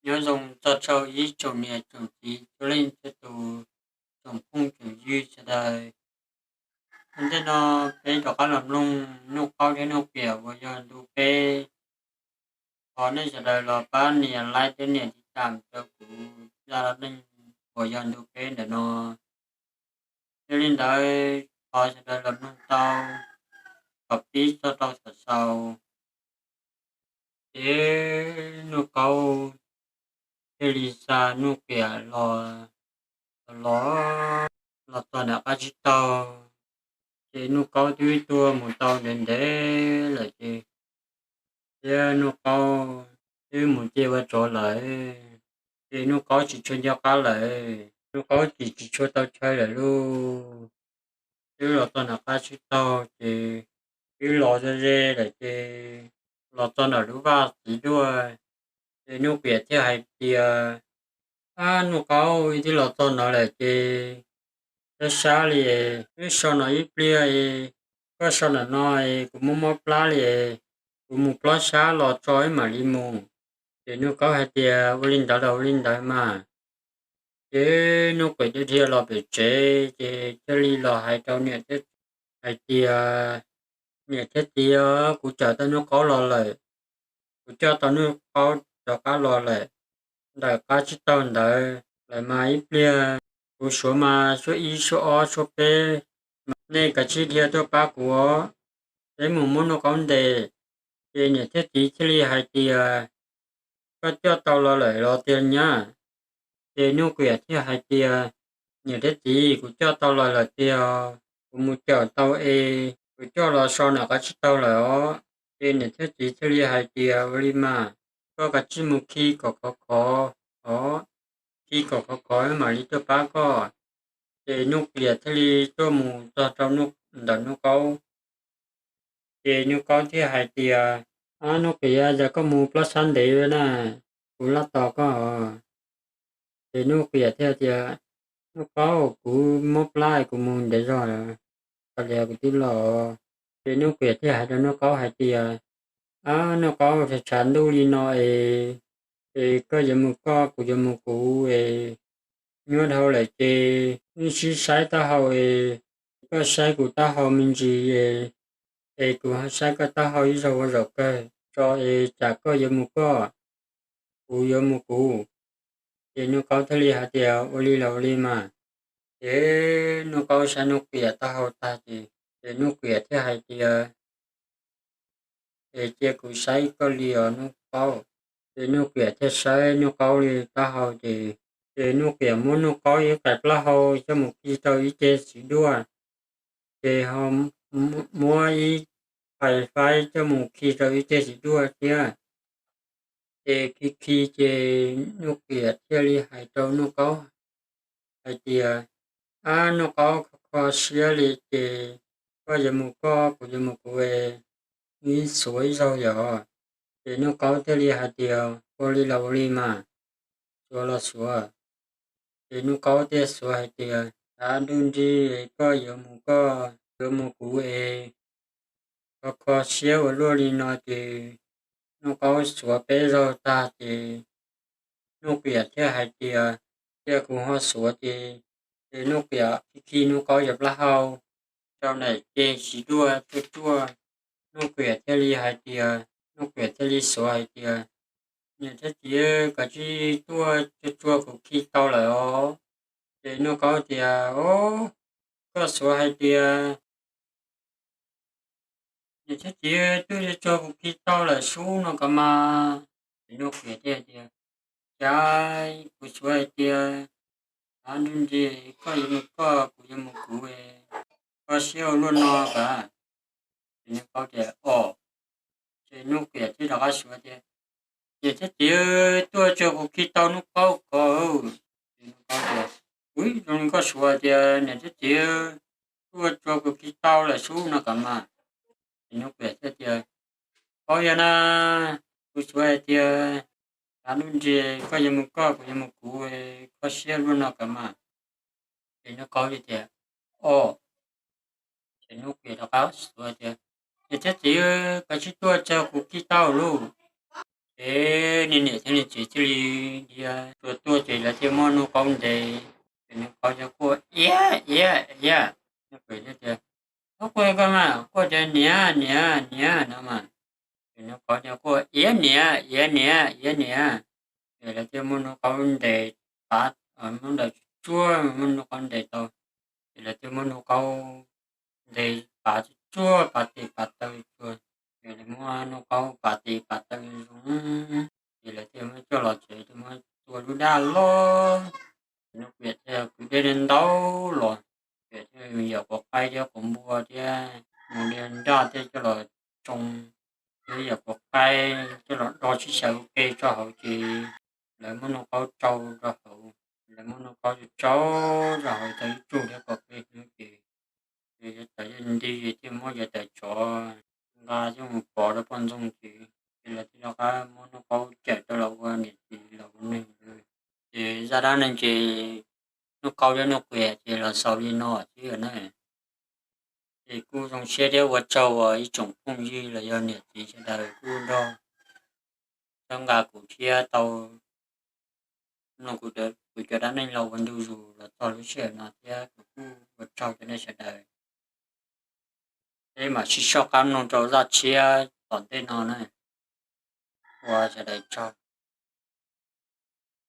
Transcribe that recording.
Nyob zoo txog rau ib tsoom niam tsoom txiv txhua leej txhua tus, tsoom phooj tsoom ywg sawv daws. Ua ntej no peb rov qab los mloog Nuj Qaub thiab Nuj Qiam uas yog ntu peb. Thov nej sawv daws los pab nias like thiab nias tiv tam rau kuv zaj dab neeg uas yog ntu peb ntawm no. Yog li ntawd thov sawv daws los mloog tau kom pib txog rau thaum xaus. Ces Nuj Qaub thiaj li xa Nuj Qiam los, los, los txog nram qab tsib taug. Ces Nuj Qaub twb tuag mus tau ntev ntev lawm ces, thiab Nuj Qaub twb mus ce ua tsov lawm, ces Nuj Qaub tsis tshua nco qab lawm, Nuj Qaub tsis, tsis tshua tau chaw lawm lauj. Twb los txog nram qab tsib taug ces twb los ze ze lawm ces los txog nram lub vaj txiv duaj, ces Nuj Qiam thiaj hais tias, Ab Nuj Qaub, wb twb los txog no lawm ces sab sab li, wb so no ib pliag, koj so ntawm no, kuv mob mob plab li, kuv mus plob sab los tso wb mam li mus. Ces Nuj Qaub hais tias, Ua li ntawd los ua li ntawd mas. Ces Nuj Qiam thiaj dhia los pem tsev ces thiaj li los hais rau niam thiab txiv hais tias, Niam thiab txiv, kuv cawm tau Nuj Qaub los lawm, kuv coj tau Nuj Qaub rov qab los lawm ntawm qab tsib taug ntawd lawm mas ib pliag kuv suav mas suab ib suab ob suab peb, nej kav tsij dhia tuaj pab kuv, peb mus muab Nuj Qaub ntes. Ces niam thiab txiv thiaj li hais tias, Koj coj tau los lawm los tiag nyab? Ces Nuj Qiam thiaj hais tias, Niam thiab txiv, kuv coj tau los lawm tiag, kuv mus cawm tau es kuv coj los so nram qab tsib taug lawm os. Ces niam thiab txiv thiaj li hais tias, Ua li mas, koj kav tsij mus khi kom khov khov os, khi kom khov khov mam li tuaj pab koj. Ces Nuj Qiam thiaj li tuaj mus txog rau ntawm Nuj Qaub. Ces Nuj Qaub thiaj hais tias, Ab Nuj Qiam, yog koj mus plob sab ntev na, kuv laj tos koj os. Ces Nuj Qiam thiaj tias, Nuj Qaub, kuv mob plab kuv mus ntev zog, tas li kuv twb los. Ces Nuj Qiam thiaj hais rau Nuj Qaub hais tias, Ab Nuj Qaub, tshav tshav ntuj li no es, es koj yuav mus koj, kuv yuav mus kuv es, nyuaj dhau lawm ces wb sib saib taub hau es, koj saib kuv taub hau me ntsis es, es kuv saib koj taub hau ib zaug ua zaum kawg tso es tsam koj yuav mus koj, kuv yuav mus kuv. Ces Nuj Qaub thiaj li hais tias, Ua li los ua li mas. Ces Nuj Qaub saib Nuj Qiam taub hau tag ces, ces Nuj Qiam thiaj hais tias, Es cia kuv saib koj li os Nuj Qaub. Ces Nuj Qiam thiaj saib Nuj Qaub li taub hau ces, ces Nuj Qiam muab Nuj Qaub ib qais plaub hau coj mus khi rau ib ce txiv duaj, ces ho muab ib qais faib coj mus khi rau ib ce txiv duaj thiab. Ces khi khi ces Nuj Qiam thiaj li hais rau Nuj Qaub hais tias, Ab Nuj Qaub, kho kho siab li ces koj yuav mus koj, kuv yuav mus kuv, wb xuav ib zaug yom. Ces Nuj Qaub thiaj li hais tias, Ua li los ua li mas, xuav los xuav. Ces Nuj Qaub thiaj xuav hais tias, Av ntuj nrig, koj yuav mus koj, yuav mus kuv es, kho kho siab ua luaj li no ces Nuj Qaub xuav peb zaug tag ces Nuj Qiam thiaj hais tias, Cia kuv ho xuav ces, ces Nuj Qiam khi khi Nuj Qaub cov plaub hau rau nram ce txiv duaj tuaj tuaj. Nuj Qiam thiaj li hais tias, Nuj Qiam thiaj li xuav hais tias, Niam thiab txiv, koj tsis tuaj tsuag tsuag kuv khi tau lawm os. Ces Nuj Qaub tias, Os, koj xuav hais tias, Niam thiab txiv, tuaj tsuag tsuag kuv khi tau lawm sub no kov mas. Ces Nuj Qiam thiaj tias, Cas kuv xuav hais tias, Av ntuj nrig, koj yuav mus koj, kuv yuav mus kuv, koj siab ua luaj no kov. Ces Nuj Qaub tias, Os. Ces Nuj Qiam thiaj rov qab xuav tias, Niam thiab txiv, tuaj tsuag kuv khi tau Nuj Qaub kov. Ces Nuj Qaub tias, Ub, zoo li koj xuav tias niam thiab txiv tuaj tsuag kuv khi tau lawm sub no kov mas. Ces Nuj Qiam thiaj tias, Qaub yog na, kuv xuav hais tias, Av ntuj nrig, koj yuav mus koj, kuv yuav mus kuv, koj siab luaj no kov mas. Ces Nuj Qaub thiaj tias, Os. Ces Nuj Qiam rov qab xuav tias, Niam thiab txiv, koj tsis tuaj tsuag kuv khi tau lauj. Ces niag niam thiab niag txiv thiaj li dhia tuaj tuaj ces lawv thiaj muab Nuj Qaub ntes. Ces Nuj Qaub thiaj quaj iab iab iab. Niag kwv thiaj tias, Txhob quaj koj mas, quaj tias niam niam niam no mas. Ces Nuj Qaub thiaj quaj iab niam iab niam iab niam. Ces lawv thiaj muab Nuj Qaub ntes pav, muab ntaus tsuag tsuag, muab Nuj Qaub ntes tau. Ces lawv thiaj muab Nuj Qaub ntes pav tsuag tsuag, pav tes pav taw tsuag. Ces lawv muab Nuj Qaub pav tes pav taw zoo, ces lawv thiaj muab coj los tsev, thiaj muab tua lub dab loj. Ces Nuj Qiam thiaj kwv dej ntau los, Qiam thiaj yawm quav qaib thiab quav npua thiab mus li nraj thiab coj los tsoo, thiab yawm quav qaib coj los do sib xyaw ua ke tso hauv ces lawv muab Nuj Qaub tsau rau hauv. Lawv muab Nuj Qaub tsau rau hauv tau ib tsug thiab kom peb hnub ces, ces yawg tawm yawg nti thiaj muab yawg tawm tsov nqa coj mus pov rau poj ntxoog ces, ces lawv thiaj rov qab muab Nuj Qaub cawm rau los ua niam txiv los ua neeg. Ces zaj dab neeg ces Nuj Qaub thiab Nuj Qiam ces los xaus li no xwb na. Ces kuj zoo siab thiab ua tsaug uas ib tsoom phooj ywg los yog niam txiv sawv daws kuj nrog txhawb nqa kuv thiab tau mloog kuv cov dab neeg los ua ntu zus los txog lub sij hawm no thiab kuv kuj ua tsaug rau nej sawv daws. Peb mam sib soj qab mloog rau zaj tshiab tom ntej no na. Ua sawv daws tsaug.